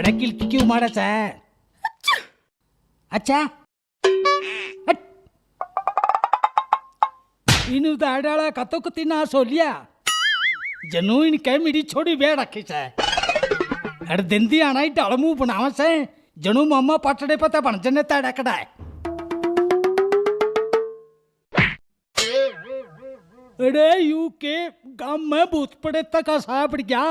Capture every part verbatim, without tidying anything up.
अरे किलकी क्यों मारा सै? अच्छा। हट। इनु दाड़ आला का तो कती नाश हो लिया। जनु इनके मेरी छोड़ी ब्याह रखी सै। अरे दिन दी आना ही ढाल मुंह बनावा सै। जनु मामा पाटड़े पता बन जने ताड़ा कढ़ाए। अरे यू के गाम में भूत पड़े तक आ सापड़ गया।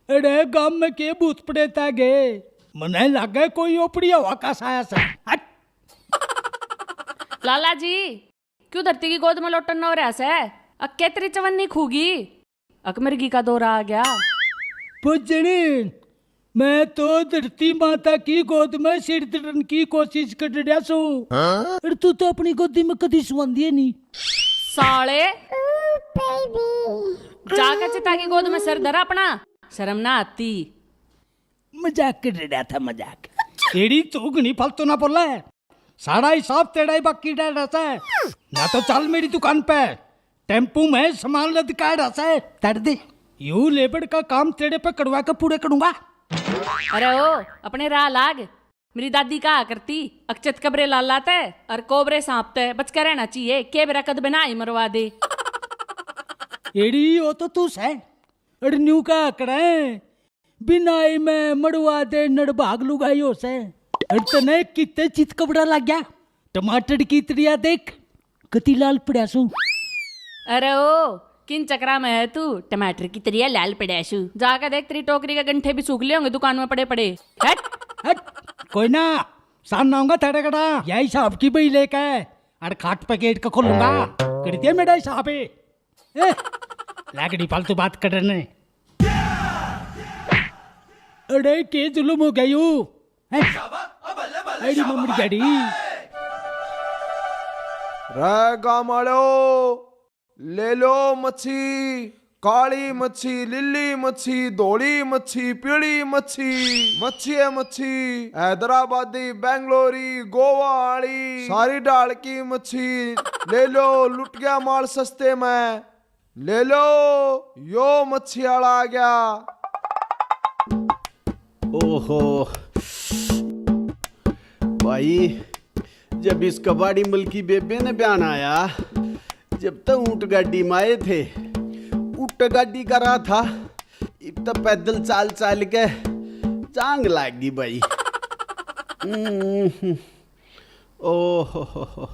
अरे गाम में के भूत पड़े तक गए? मने लागे कोई ओपड़ी हवा का साया सा। हट। लाला जी, क्यों धरती की गोद में लोटन हो रहा सै? अक के तेरी चवन्नी खूगी? अक मिर्गी का दौरा आ गया। पूजनी, मैं तो धरती माता की गोद में सिर धरन की कोशिश कर रहा सू। हाँ? अरे तू तो अपनी गोदी में कदी सुवांदी है नहीं। साले, जाकर चिता की गोद में सर धर अपना, शर्म ना आती। मजाक कर रहा था, मजाक। एड़ी तू घणी फालतू ना बोला है। सारा हिसाब तेरा ही बाकी रह रहा है। ना तो चल मेरी दुकान पे, टेम्पू में सामान लदका रहा है, तड़ दे। यू लेबर का काम तेरे पे कड़वा के पूरे करूंगा। अरे ओ, अपने राह लाग। मेरी दादी कहा करती, अकचत कबरे लाला तै और कोबरे सांप तै बच के रहना चाहिए, के बेरा कद बिना ही मरवा दे। एड़ी, ओ तो तू सै। अरे न्यू का आकड़ा है, बिनाई में मड़वा दे नड़भाग लुगाई हो सै। अरे तने कितने चित कबड़ा लग गया। टमाटर की तरिया देख, कती लाल पड़ा सू। अरे ओ, किन चक्रा में है तू? टमाटर की तरिया लाल पड़ा सू। जाकर देख, तेरी टोकरी के गंठे भी सूख लिए होंगे दुकान में पड़े पड़े। हट। हट। कोई ना, सामने आऊंगा तेरे कड़ा। यही हिसाब की बई लेके अरे खाट पे गेट का खोलूंगा। कर दिया मेरा हिसाब है। ए, लाकड़ी फालतू बात करने। अरे के जुलुम हो गया यू? हैं? अरे मम्मी डैडी। रे गाम वालो, ले लो मच्छी, काली मच्छी, लिली मच्छी, धोली मच्छी, पीली मच्छी, मच्छी है मच्छी, हैदराबादी, बेंगलोरी, गोवा वाली, सारी ढाल की मच्छी। ले लो, लुट गया माल सस्ते में। ले लो, यो मच्छी आला आ गया। ओहो भाई, जब इस कबाड़ी मल की बेबे ने बयान आया, जब तक ऊंट गाड़ी में आए थे, ऊंट गाड़ी का राह था, इब तक पैदल चाल चाल के जांग लाग गई भाई। हम्म, ओहो हो हो।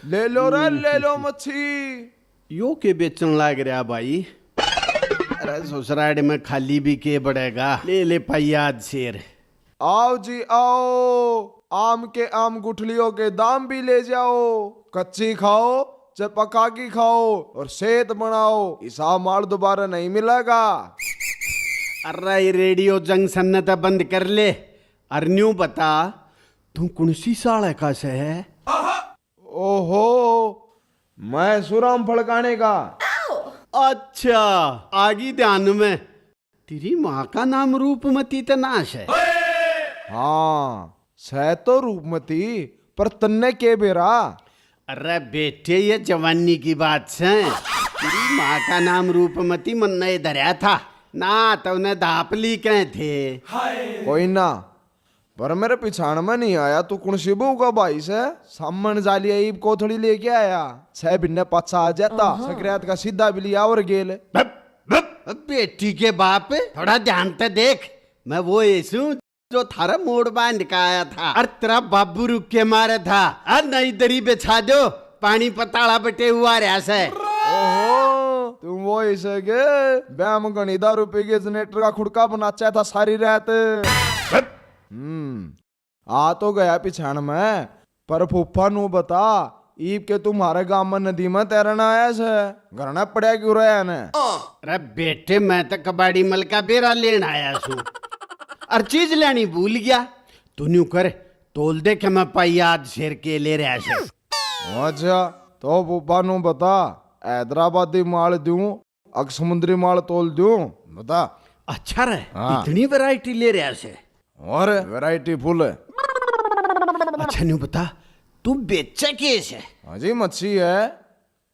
ले लो रे, ले लो मच्छी। यो के बेचन लाग रहा भाई? अरे ससुराड़ में खाली भी के बड़ेगा, ले ले पाई आज शेर। आओ जी आओ, आम के आम, गुठलियों के दाम भी ले जाओ। कच्ची खाओ चाहे पका की खाओ और सेहत बनाओ, इसा माल दोबारा नहीं मिलेगा। अरे ये रेडियो जंक्शन ने तो बंद कर ले। अर न्यू बता, तू कौन सी साल का से है? ओहो, मैं सुराम फड़काने का। अच्छा, आगी ध्यान में। तेरी माँ का नाम रूपमती तो ना है? हाँ, सै तो रूपमती, पर तन्ने के बेरा? अरे बेटे, ये जवानी की बात से। तेरी माँ का नाम रूपमती मन्ने धरया था ना, तो उन्हें धापली कहे थे। कोई ना, पर मेरे पिछाण में नहीं आया, तू कौन सी बहू का भाई से? सामन जालिया ईब कोथड़ी लेके आया, छह महीने पाछा आ जाता, सकरात का सीधा भी लिया और गेल। बप, बप, बेटी के बाप, थोड़ा ध्यान ते देख, मैं वो ऐसू जो थारा मोड़ बांध का आया था, और तेरा बाबू रुक के मारे था, और नई दरी बिछा दो, पानी पताला बटे हुआ रहा से। ओहो, तुम वो इसे के ब्याह में घणी दारू पी के जनरेटर का खुड़का बनाचा था सारी रात। हम्म, आ तो गया पिछाण में, पर फूफा नू बता, ईब के तुम्हारे गांव में नदी में तैरन आया से, घर ना पड़या क्यों रहा ने? अरे बेटे, मैं तो कबाड़ी मल का बेरा लेन आया सू, और चीज लेनी भूल गया। तू न्यू कर, तोल दे के मैं पाई आज शेर के ले रहा से। अच्छा, तो फूफा नू बता, हैदराबादी माल दूं अक समुद्री माल तोल दूं, बता। अच्छा रे, हाँ। इतनी वैरायटी ले रहा से। और वैरायटी फुल है। अच्छा न्यू बता, तू बेचे के से? हाँ जी, मच्छी है।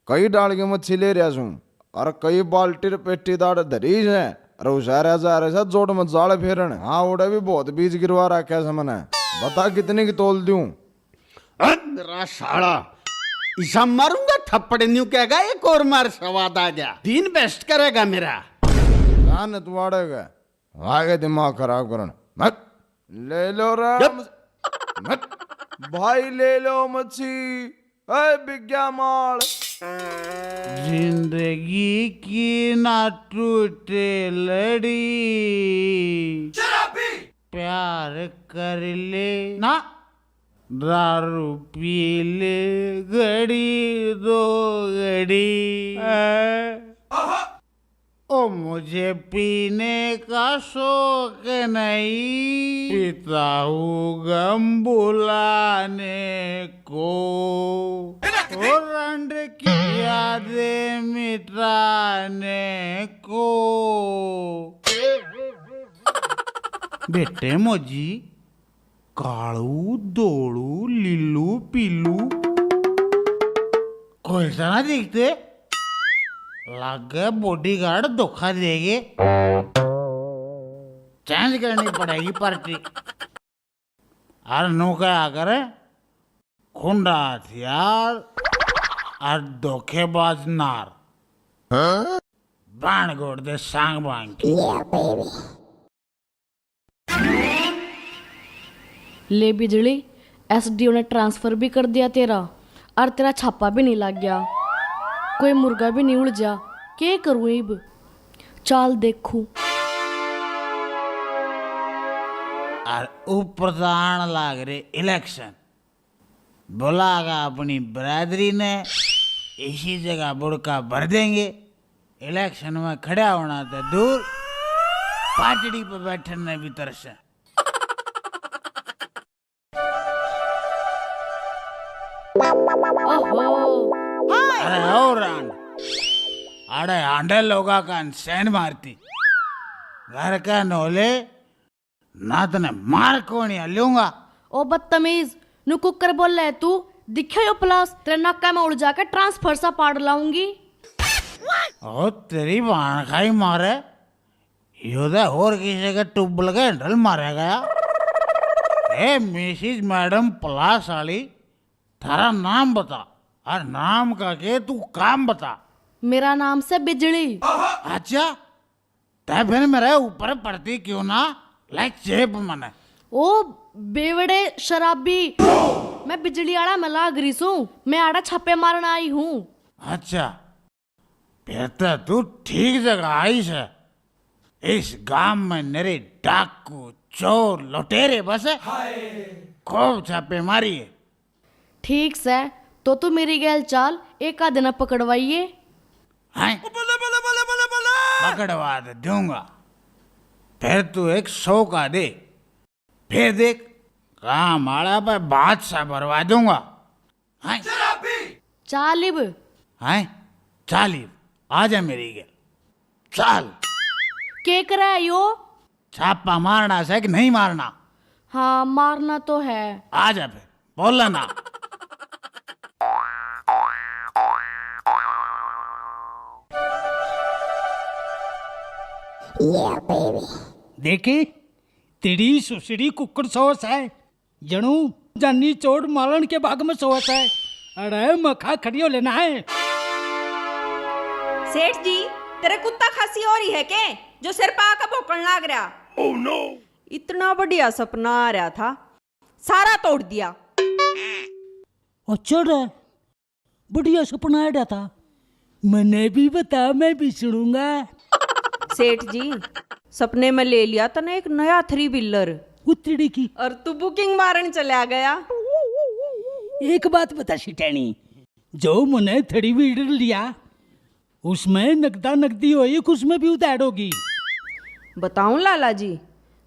कई डाल की मच्छी ले रहा सूं, और कई बाल्टी रे पेटी दाड़ धरी सै, और उसारा जा रहे सै जोड़ में जाल फेरन। हाँ, उड़े भी बहुत बीज गिरवा रखा सै मने। बता कितने की तोल दूं? अरे मेरा साला, इसा मारूंगा थप्पड़, न्यू कहेगा एक और मार, स्वाद आ गया, दिन बेस्ट करेगा मेरा। जान तू आड़ेगा, आगे दिमाग खराब करन मत। ले लो रे। यप। मत। भाई ले लो मच्छी। ए बिग्या माल। जिंदगी की ना टूटे लड़ी, प्यार कर ले ना, दारू पी ले घड़ी दो घड़ी। ए। ओ मुझे पीने का शौक नहीं, पीता हूँ गम भुलाने को। ओ रंड की यादें मिटाने को। बेटे मोजी, कालू, धोलू, लीलू, पीलू, कोई सा ना दिखते। लागे बॉडीगार्ड धोखा देगे। चेंज करनी पड़ेगी पार्टी। और नू कहा करे, खुंडा हथियार और धोखेबाज नार। बाण गोड़ दे सांग बांग के। ले बिजली, एसडीओ ने ट्रांसफर भी कर दिया तेरा, और तेरा छापा भी नहीं लग गया, कोई मुर्गा भी नहीं उलझा। के करूँ इब? चाल देखूं। और ऊपर तो आण लाग रहे इलेक्शन, बुलागा अपनी बरादरी ने, इसी जगह बुड़का भर देंगे। इलेक्शन में खड़ा होना तो दूर, पाटड़ी पे बैठन ने भी तरसे। ओहो। अरे ओ रांड, अरे आंडे लोगा का अनसैन मारती, घर के नोले ना तने मार कोनी लूंगा। ओ बदतमीज, नु कुकर बोले है तू? दिखे यो प्लास, तेरे नाका में उड़ जाके ट्रांसफर सा पाड़ लाऊंगी। ओ तेरी भाण खाई मारे, यो तो और किसी के ट्यूबवेल के हैंडल मारा गया। ए मिसिज मैडम प्लास वाली, थारा नाम बता, और नाम का के तू काम बता। मेरा नाम से बिजली। अच्छा, तै फिर मेरे ऊपर पड़ती क्यों ना? ले चेप मने। ओ बेवड़े शराबी, मैं बिजली आला में लाग रही सूं, मैं आड़ा छापे मारन आई हूँ। अच्छा, फिर तो तू ठीक जगह आई से। इस गांव में नरे डाकू, चोर, लुटेरे बसे। खूब छापे मारिए। ठीक सै, तो तू मेरी गैल चाल, एक आधे ने पकड़वाइए। हैं? पकड़वा तो दूंगा, फिर तू एक सौ का दे, फिर देख, काम आला पे बादशाह भरवा दूंगा। हैं? चाल इब। हैं? चाल इब, आ जा मेरी गैल, चाल। के करे यो? छापा मारना से कि नहीं मारना? हाँ, मारना तो है। आ जा फिर, बोल ना। देखी, तेरी सुसड़ी कुकड़ सॉस है, जणू जानी चोट मालन के बाग में सॉस है। अरे मखा खड़ी हो लेना है। सेठ जी, तेरे कुत्ता खांसी हो रही है के, जो सिर पा के भौंकण लाग रहा? इतना बढ़िया सपना आ रहा था, सारा तोड़ दिया। अच्छा रे, बढ़िया सपना आड़ा था, मने भी बता, मैं भी सुनूंगा। सेठ जी, सपने में ले लिया तने एक नया थ्री व्हीलर। उतड़ी की। और तू बुकिंग मारन चला गया। एक बात बता सिटैनी, जो मने थ्री व्हीलर लिया, उसमें नगदा नगदी होई, उसमें भी उधार होगी। बताऊं लाला जी,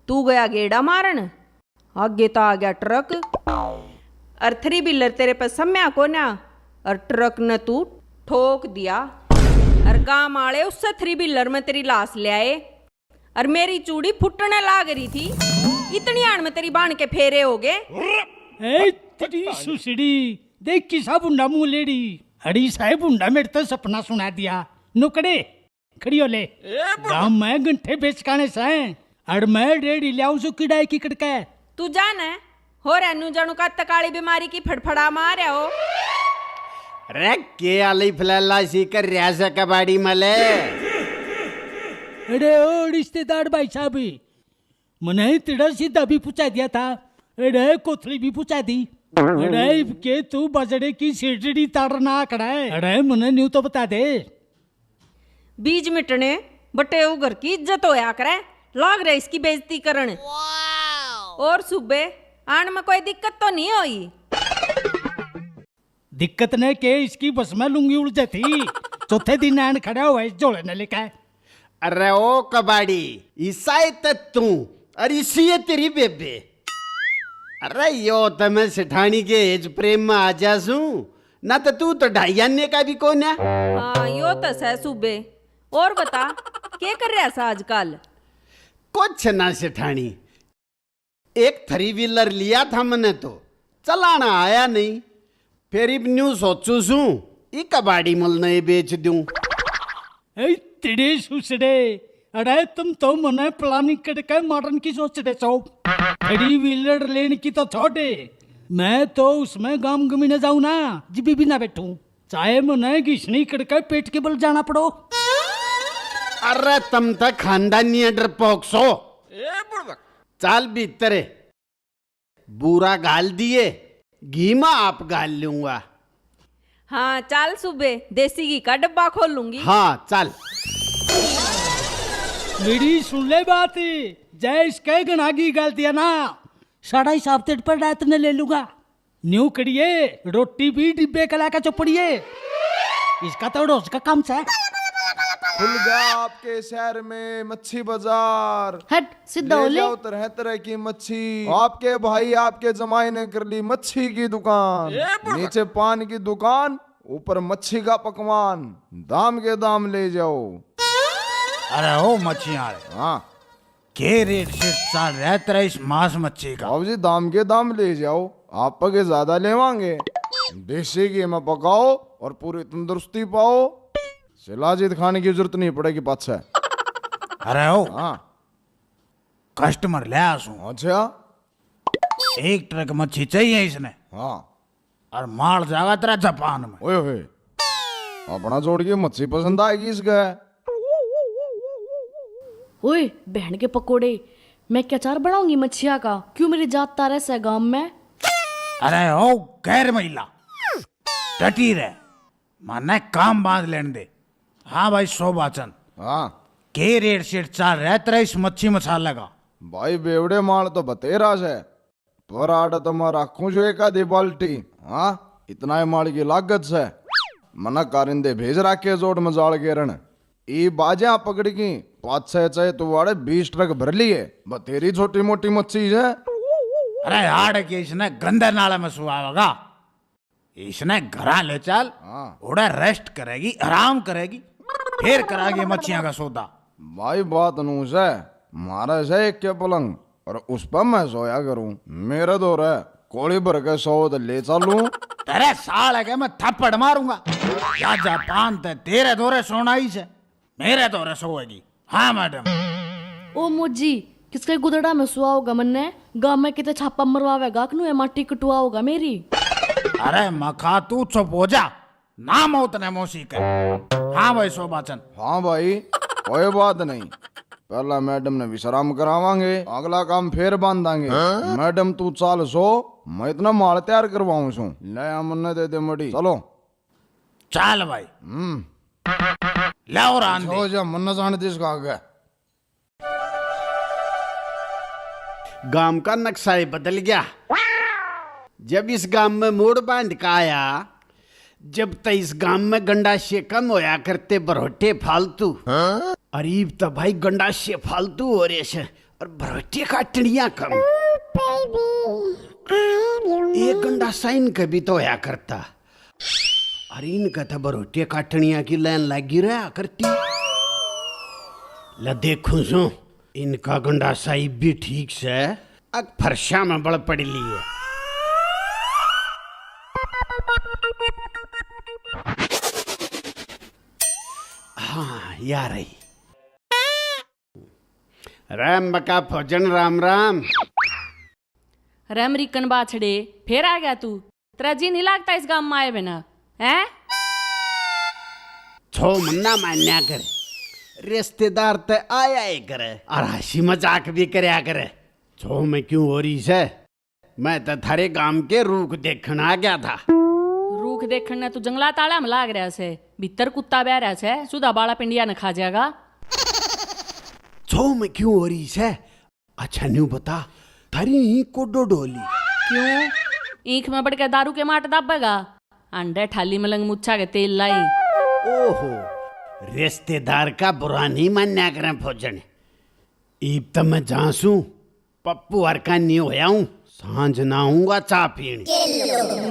तू गया गेड़ा मारन, आगे तो आ गया ट्रक, और थ्री व्हीलर तेरे पे सम्या कोन्या, और ट्रक ने तू ठोक दिया, और गांव आले उससे थ्री व्हीलर में तेरी लाश ले आए, और मेरी चूड़ी फुटने लाग रही थी, इतनी आण में तेरी बाण के फेरे हो गए। ए, तेरी सुसड़ी, देख किसा बुंडा मुंह लेड़ी। अड़ी साहब, उंडा मेरे तो सपना सुना दिया। नुकड़े, खड़ी हो ले। ए, बड़ा गांव में घंटे बेचकाने से, अड़ मैं रेड़ी ल्याऊं सु किड़ाई की कड़के। तू जान है, हो रहा न्यू जानू का तकाली बीमारी की फड़फड़ा मार रहा हो। रे, के आली फलैला सी कर रहा से कबाड़ी मले। अरे ओ रिश्तेदार भाई साहब, मने तेरा सीधा भी पूछा दिया था, अरे कोथली भी पूछा दी। अरे के तू बजड़े की सीढ़ी तारना आकड़ा है? अरे मने न्यू तो बता दे। बीज मिटने बटे उ घर की इज्जत होया करे, लाग रहे इसकी बेइज्जती करण। और सूबे आन में कोई दिक्कत तो नहीं होई? दिक्कत ने के, इसकी बस में लुंगी उलझे थी। चौथे दिन आन खड़ा हुआ इस झोले ने लेके। अरे ओ कबाड़ी, ईसा है ते तू, अरे इसी है तेरी बेबे। अरे यो तो मैं सेठानी के एज प्रेम में आ जा सूं, ना तो तू तो ढाई आने का भी कौन है। हाँ, यो तो सै सूबे। और बता, के कर रहा सा आजकल? कुछ ना सेठानी, एक थ्री व्हीलर लिया था मैंने तो, चलाना आया नहीं। फिर इब न्यू सोचू सूं, ई कबाड़ी मल ने बेच दूं। ए तेरे सुसड़े, अरे तुम तो मने प्लानिंग करके मारन की सोच रहे सो। थ्री व्हीलर लेने की तो छोड़े, मैं तो उसमें गाम गमीने जाऊं ना, जिबी भी ना बैठूं, चाहे मने घिसनी करके पेट के बल जाना पड़ो। अरे तुम तो खानदानी है डरपोक सो। ए बुड़बक। चाल भीतर, बूरा घाल दिए, घी में आप घाल लूंगा। हाँ, चाल सूबे, देसी घी का डब्बा खोल लूंगी। हाँ, चाल। मेरी सुन ले बात, जय इसके घना घी घाल दिया ना, साढ़ा हिसाब तेरे पर रात ने ले लूंगा। न्यू करिए, रोटी भी डिब्बे कला का चोपड़िए। इसका तो रोज का काम से। खुल गया आपके शहर में मच्छी बाजार। हट, सीधा हो ले ले। जाओ तरह तरह की मच्छी। आपके भाई, आपके जमाई ने कर ली मच्छी की दुकान। ए बुड़बक। नीचे पान की दुकान, ऊपर मच्छी का पकवान। दाम के दाम ले जाओ। अरे ओ मच्छियां वाले। हाँ। के रेट सेट चाल रहा है तेरा इस मांस मच्छी का? बाबू जी, दाम के दाम ले जाओ, आप पके ज्यादा लेवांगे। देसी घी में पकाओ और पूरी तंदुरुस्ती पाओ। शिलाजीत खाने की जरूरत नहीं पड़ेगी पाछे। अरे ओ, हाँ। कस्टमर ले आया सूं। अच्छा। एक ट्रक मच्छी चाहिए इसने। हाँ। और माल जागा तेरा जापान में। ओए होए, अपना जोड़ के मच्छी पसंद आएगी इसका। ओए, बहन के पकोड़े, मैं क्या चार बनाऊंगी मच्छिया का? क्यों मेरी जात तारे से गांव में? अरे ओ गैर महिला, डटी रह, माने काम बांध लेने दे। हाँ भाई शोभाचंद। हाँ। के रेट सेट चाल रहा है तेरा इस मच्छी मसाला का? भाई बेवड़े माल तो बतेरा से, पर आड़ तो मैं राखूं छो एक आधी बाल्टी। हाँ, इतना ही माल की लागत से। मना कारिंदे भेज राखे जोड़ में जाल गेरण। ई बाजा पकड़ की, पाछे चाहे तू आड़े बीस ट्रक भर लिए, बतेरी छोटी मोटी मच्छी है। अरे आड़ के इसने गंदे नाले में सुआवेगा, इसने घरा ले चल। हाँ। उड़े रेस्ट करेगी, आराम करेगी, फिर करांगे मच्छियां का सौदा। भाई बात नू से, मारे से एक के पलंग और उस पर मैं सोया करूं। मेरे धोरे कोली भर के सौ तो ले चलूं। तेरे साल है के मैं थप्पड़ मारूंगा। या जापान ते तेरे धोरे सोना ही से, मेरे धोरे सोएगी। हाँ मैडम। ओ मोजी, किसके गुदड़ा में सुआओगा मन्ने? गांव में किते छापा मरवावेगा, कनू है माटी कटुआओगा मेरी। अरे मखा, तू चुप हो जा, ना मौत ने मौसी के। हाँ भाई शोभाचंद। हाँ भाई, कोई बात नहीं, पहला मैडम ने विश्राम करावांगे, अगला काम फिर बांधांगे। हाँ? मैडम तू चाल सो, मैं इतना माल तैयार करवाऊं सूं। ले आ मन्ने दे दे मड़ी, चलो। चाल भाई। हम्म। ले और आन दे। सो जा, मन्ने जाने दे इसका आगे। गांव का नक्शा ही बदल गया। जब इस गांव में मोड़ बांध का आया, जब तक इस गांव में गंडासे कम होया करते, भरोटे फालतू। हाँ? अरे इब तो भाई गंडासे फालतू हो रहे से और भरोटे काटनिया कम। एक गंडासा इनके भी तो होया करता। अरे इनका तो भरोटे काटनिया की लाइन लगी रहा करती। ले देखूं सू, इनका गंडासा इब भी ठीक से अक फरशा में बल पड़ ली है। हाँ, या रही। राम बका फौजन, राम राम। रे अमरीकन बाछड़े, फेर आ गया तू? तेरा जी नहीं लागता इस गांव में आए बिना, हैं? छो मन्ना मान्या कर, रिश्तेदार ते आया ही करे और हंसी मजाक भी करया करे। छो में क्यों हो रही से? मैं तो थारे गांव के रूख देखण आ गया था। रूख देखण ने तू जंगला ताला में लाग रहा से, भीतर कुत्ता बह रहा से, सुधा बाला पिंडिया ने खा जाएगा। छो में क्यों हो रही से? अच्छा न्यू बता, थारी ही कोडो डोली। क्यों? ईख में बढ़ के दारू के माट दाबेगा? अंडे ठाली मलंग मुच्छा के तेल लाई। ओहो, रिश्तेदार का बुरा नहीं मान्या करें फौजन। इब तो मैं जां सूं, पप्पू हर का नहीं होया हूँ, सांझ ना आऊंगा चाह पीण।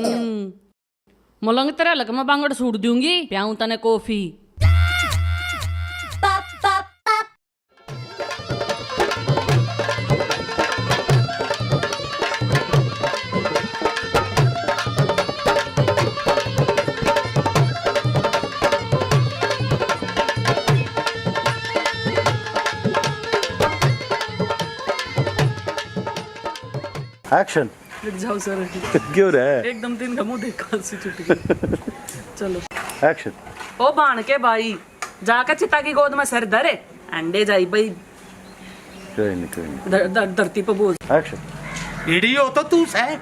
हम्म, मलंग तेरे हलक में बांगड़ सूट दूंगी, प्याऊं तने कॉफी। एक्शन। रुक जाओ सर। क्यों रे? एकदम दिन का मुंह देख खांसी छुट गई। चलो। एक्शन। ओ भाण के भाई, जाके चिता की गोद में सर धरे, अंडे जाई भाई। कोई नहीं, कोई नहीं। धर- धर- धरती पे बोझ। एक्शन। इडी हो तो तू सै,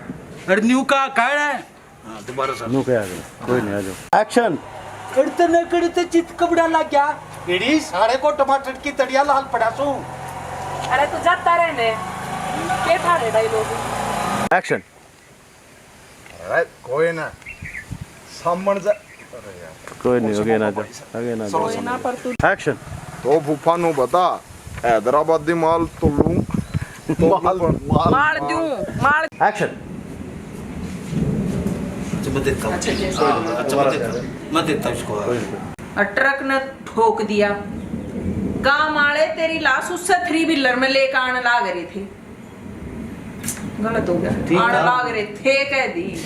और न्यू का कह रहा है? हाँ, दोबारा सर। न्यू क्या आ गया? कोई नहीं, आ जाओ। एक्शन। इतने कड़े ते चित कबड़ा लग गया। इडी सारे को टमाटर की तड़िया लाल पड़ा सू। अरे तू जाता रहने, के थारे डायलॉग? एक्शन। अरे कोई ना, सामण जा। अरे यार। कोई नहीं, हो गया ना, आ जाओ, हो गया ना, आ जाओ। कोई ना, पर तू एक्शन। तो फूफा नु बता, हैदराबादी माल तो लूं, तो माल, लूं। माल। मार दूं, मार। एक्शन। अच्छा, मैं देता हूँ। हाँ, अच्छा, मैं देता हूँ। मैं देता हूँ इसको। और ट्रक ने ठोक दिया। गांव वाले तेरी लाश उससे थ्री व्हीलर में लेकर आने लाग रहे थे। गलत हो गया। आने लाग रहे थे कह दी।